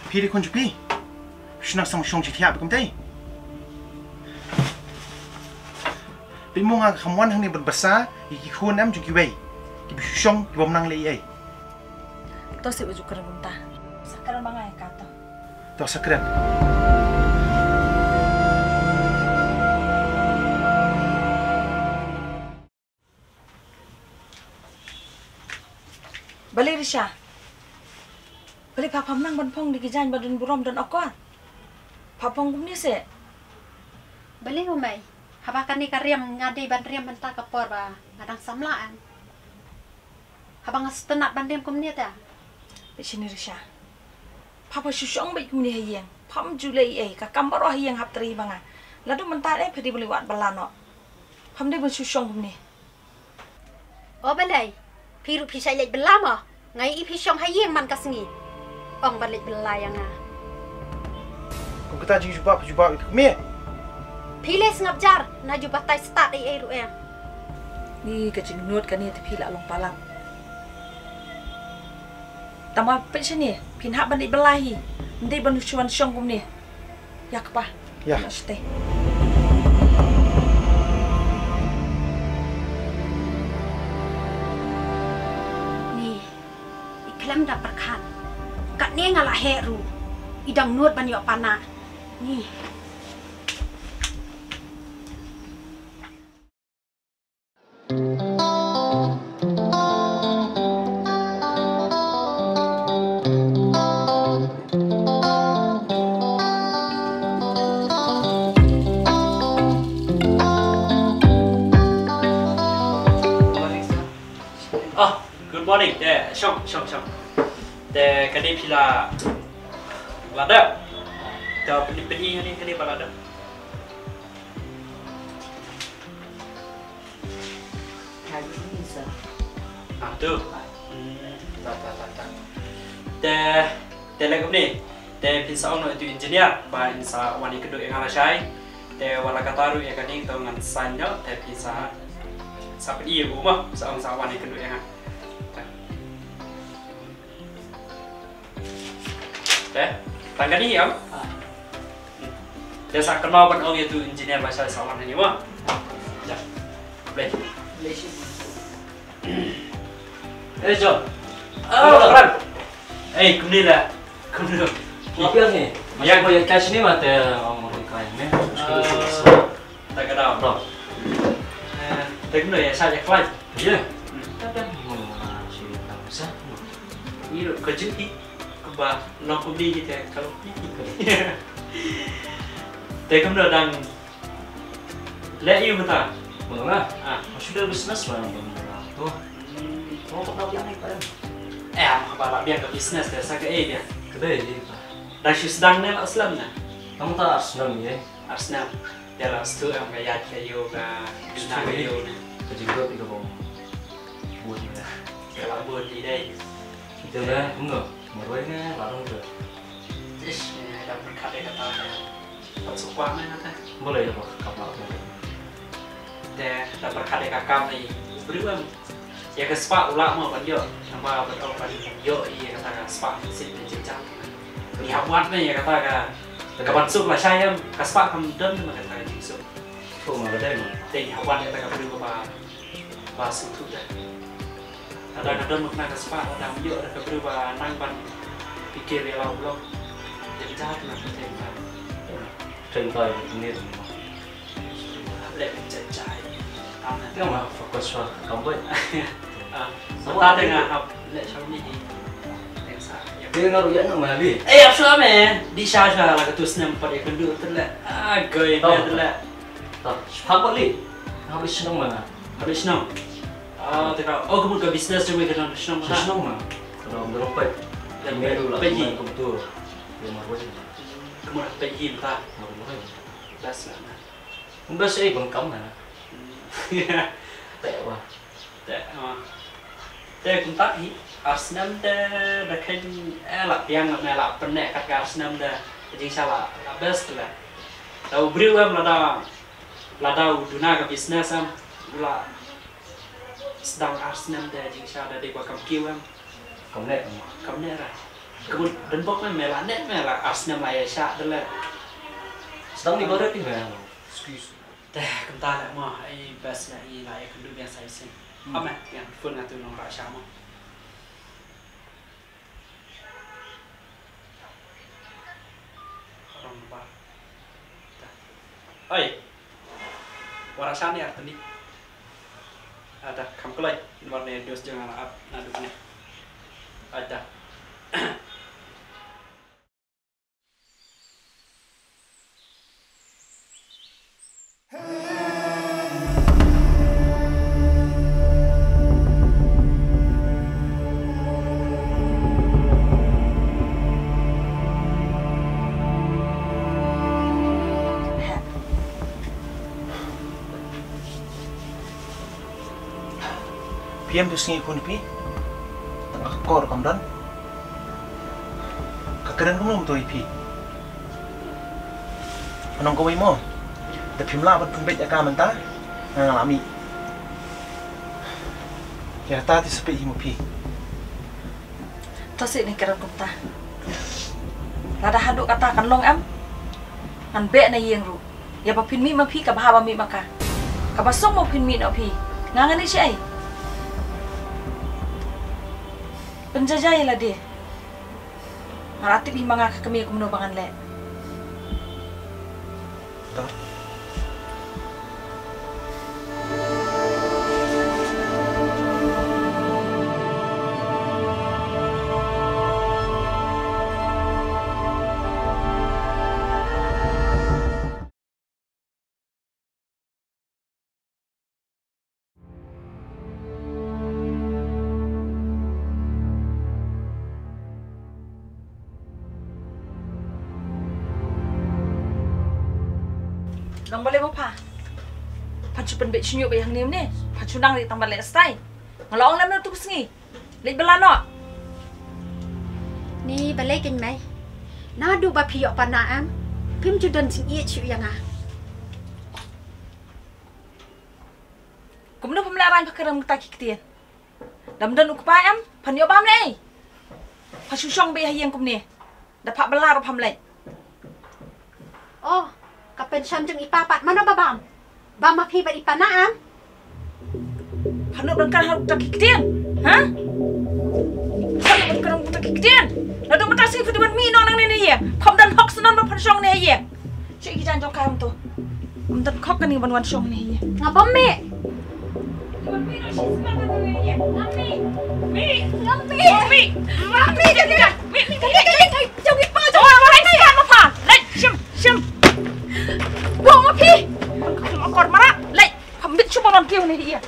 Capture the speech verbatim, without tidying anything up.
Phi dei khun jong phi. Shu nang shong shong sha thiah bad kumtei. Phi mo nga kham wan hangne ban basa ïa ki khun em jong kiwei kiba shu shong ki bym nang leh ei ei. To shu ba ju kren kumta. Sa kren ma nga ïa ka to. To sa kren. Balei Risha? Balei pha pham nang ban phong da ki jaiñ ba don burom don akor? Pha phong kumne seh. Balei u mei? Haba kane ka riam nga dei ban riam mynta ka por ba nga dang samla em. Haba nga sngewtynnat ban riam kumne ta. Peit shane Risha. Pha pha shu shong beit kumne ha ïing. Pham ju leh ei ei, ka kam baroh ha ïing hap trei ba nga. Lada mynta eh pha dei ban leit wad bylla noh. Pham dei ban shu shong kumne. O balei, phi ruh phi shait leit bylla mo? Nga ïohi phi shong ha ïing man ka sngi. Ong ban leit bylla ïa nga. Kum kata jingjubab jubab ïa phi kmie. Phi leh sngap jar, na ju batai stad ei ei ruh eh. Ni ka jingnud kane te phi la long palat. Tangba peit shane, phin hap ban leit bylla hi. Ym dei ban shu wan shong kumne. Ïa kpa. Ïa. Nang shatei. Ni, i khlem da pyrkhat. Katne nga la heh ruh. I dang nud ban ïoh pana. Ni. Oh, good morning. Te shong, shong, shong. Te kane phi la, la dep. Te phi, phi kane, kane ba la dep. Ah, tu. Hmm, ta, ta, ta, ta. Te, te leh kumne. Te phin sa ong noh ïa utu engineer ba in sa wan ïakynduh ïa nga lashai. Te wat la katta ruh ïa kane to ngan sign noh, te phin sa, sa pyni ïa u mo, sa ong sa wan ïakynduh ïa nga. Ta. Te, tang kane ïa. Ah. Te sa kynmaw ban ong ïa utu engineer ba sa, sa wan hangne mo. Te. Blei. Blei shi. Eh, John. Oh, Ram. Eh, kumne la. Kumne la. Ïa, ïa. Ïa, ïa, cash ni ma te, oh, mo kai ne. Ah. Ta ka dau. Dau. Eh, te kumno ïa, sa ïa khlaiñ. Ïa. Hmm. Ta kan mo na shi ta sa. Ïa, ka jing i, ka ba, long kumne kita, kalau. Te kumno dang leh ïa mynta. Mo nga? Ah. Nga shu da business ma, mo nga. To. Hmm. To, ko tau biang ai pa. Eh, am haba la biang ka business te sa ka ei biang. Ka dei, ei pa. Dang shu sdang ne la slem ne? Tang ta ar snem ïa. Ar snem. Te la stu em ka ïaid ka ïew ka duna ka ïew ne. Ka jingdon ka bom. Bun ne. Ka la bun ne dei. Te la kumno? Marwei ne la dong te. Ish, ne da pyrkhat ïa kata ne. Pat suk kwah ne kata. Balei da pyrkhat ïa kata. Te da pyrkhat ïa ka kam ne. Briew em. Ïa ka spah u lah mo ban ïoh, naba ban ong ban ïoh ïa kata ka spah mynsiem te jynjar. Ngi hap wad ne ïa kata ka, ka ban suk lashai em, ka spah kam don ma kata ka jingsuk. Ko ma ka dei ma. Te ngi hap wad ïa kata ka briew ba, ba sngewthuh da. Lada ka don ma kata ka spah, lada ym ïoh da ka briew ba nang ban pyrkhat ïa la u blok. Jynjar na ka te ka. Te ka ni. Leh jai jai. Am na. Nga ma focus shuwa ka kam boi. Ah, sa ta dang nga hap leh shuwa ni di. Dang sa. Dei nga ruh ïa nga ma li. Eh, ap shuwa me. Di sha sha la ka tu snem pat ïa kynduh tu leh. Ah, goi me tu leh. Ta, hap bad li. Hap li shnong ma. Hap li shnong. Ah, te ka. Oh, ka mut ka business jong me ka dang shnong ma. Shnong ma. Ka dang dang peit. Dang peit. Me lu la. Peit hi. Kum tu. Ïa ma ruh. Ka mut peit hi ma ta. Ma ruh. Best la na. Best ei bang kam na. Te wa. Te, ah. Te kumta hi, ar snem te da khein, eh, la biang, la me la pyneh kat ka ar snem te, jingshisha la, la best la. Da u briew em lada, lada u duna ka business em, u la sdang ar snem te jingshisha da dei ba kam kiew em. Kam neh. Kam neh ra. Ka mut don bok me, me la ne, me la ar snem la ïa shah de le. Sdang ni barit ni me. Excuse. Te kumta le mo, ai bas ïa i la ïa kynduh biang sa i sien. Hmm. Ame, ïa phone nga tu nong ra sha mo. Rong ba. Oi. Wara sha ni ar tani. Ada kam kelai. Nomor ne dos jangan ap na dukne. Ada. Phi em tu sngi khun phi. Tang ka kor kam don. Ka kren kumno to i phi. Anong kawei mo. Da phim lah ban pynbeit ïa ka mynta. Nga nga la mih. Ïa ta ti sepi hi mo phi. To sih ni kren kumta. Lada haduh kata kan long em. Ngan beh na ïing ruh. Ïa ba phin mih ma phi ka bha ba mih ma ka. Ka ba suk mo phin mih noh phi. Nga ngan ïa shi ai. Pynjaja ïa lade. Nga la tip hi ma nga ka kmie kumno ba ngan leh. Nang balei mo pha? Pha shu pynbeit shu ñiuh beit hangne ne? Pha shu nang ri tang balei stai? Nga la ong lem na tu sngi. Leit bylla noh. Ni balei kein mei? Naduh ba phi ïoh pana em? Phim ju don jingïeit shuh ïa nga. Kumno phim leh rang pha kren mynta ki ktien? Dam don u kpa em? Phan ïoh bam lei. Pha shu shong beit ha ïing kumne. Da pha bylla ruh pham leit. Oh, ka pension jong i pa pat mano ba bam? Bam ma phi bad i pana em? Pha nud ban kren ha ruh ta ki ktien, ha? Pha nud ban kren ha ruh ta ki ktien. Naduh mynta sngi phi dei ban mih noh nangne na ïing. Pham don hok snon ba phan shong ne ïing. Shu ki jaiñ jong ka em to. Ym don khok kane ban wan shong ne ïing. Nga bym mih. Mih, mih, mih, mih, mih, mih, mih, mih. Shim, shim. Buh ma phi. Akor mara. Leit. Pha mit shu ba wan kiew ne ïing.